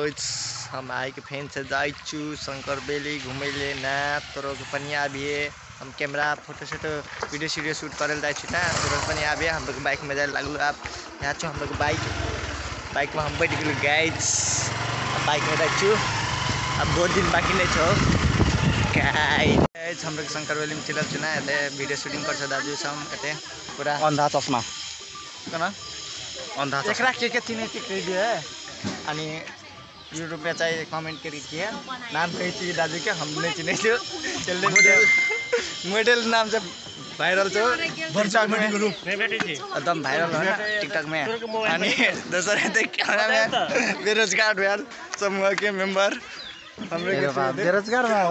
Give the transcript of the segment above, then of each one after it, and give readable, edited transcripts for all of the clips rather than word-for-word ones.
guys हम आए के फैन से जाइछु शंकर बेली घुमैले ना तोरो के पनि आबिए हम कैमरा फोटो शोटो वीडियो शूट करे जाइछु ना तोरो के पनि आबिए हम लोग बाइक में जाए लागलो आप यहाँ छ हम लोग बाइक में हम बैठ गेलु गाइस बाइक में जाइछु अब 2 दिन बाकी नै छ गाइस हम लोग शंकर बेली में चलल छ ना एते वीडियो शूटिंग गर्छ दाजु सम एते पूरा अन्धा चश्मा कन अन्धा एकरा के चिने के कह दिए अनि यूट्यूब पे चाहिए कमेंट करिए नाम कही चाहिए दाजू के हम नहीं चिने छु चलने मॉडल नाम से वायरल छो एकदम वायरल हो टिकटॉक में अनि दूसरे तो कैमरामैन बेरोजगार भैया समूह के मेंबर हमरे के बेरोजगार में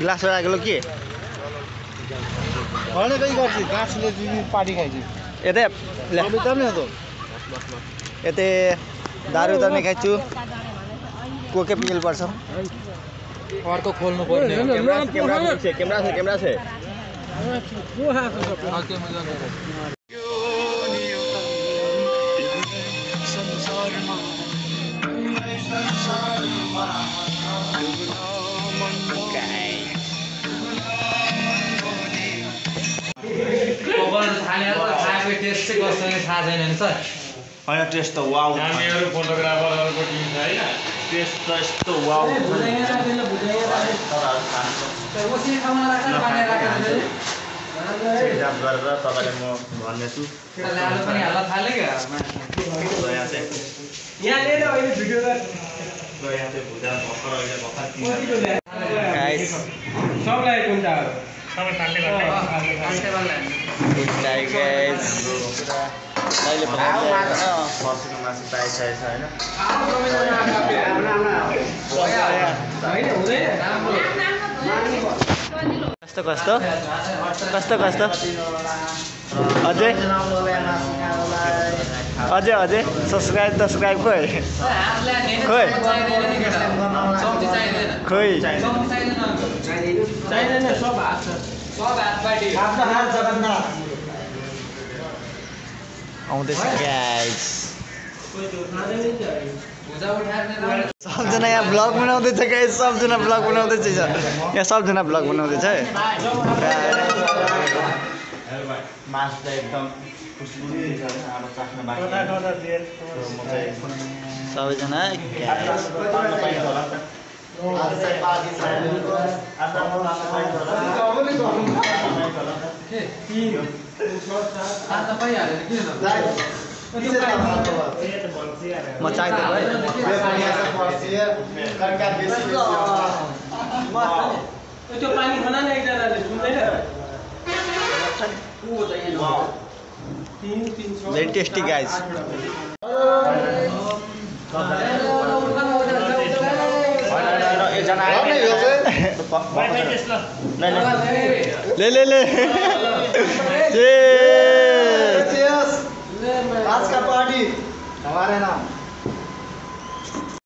ग्लास लगा गेलो के भने कहीं गर्छ गाछले दिनी पार्टी खाइछि एते अबे त नि तो एते दारु त नै खाइछु कोके पियल पर्छ अर्को खोल्नु पर्ने कैमरा से को हाको सब टेस्ट चाहिँ कस्तो थाहा छैन नि सर हैन टेस्ट त वाउ हामीहरु फोटोग्राफरहरुको टिम छ हैन टेस्ट त यस्तो वाउ हिसाब गरेर तपाईले म भन्नेछु लालो पनि हाल्न थाले के यहाँ चाहिँ यहाँ ले अहिले भिडियो यहाँ चाहिँ भुजा भर्खर अहिले भर्खर गाइस सबलाई कुन्टा सबै काट्दै गाइस अहिले फर्सीको मासु पाइसकेको छ हैन कस्तो अझै सब्सक्राइब खोइ आउँदैछ गाइस सबजना यहाँ ब्लग बनाउँदैछ गाइस सबजना ब्लग बनाउँदैछ यहाँ सबजना ब्लग बनाउँदैछ मासु त एकदम सबैजना म चाहिँदै त्यो पानी खाना न एकजनाले सुन्दैन very tasty guys ले आज का पार्टी हमारे नाम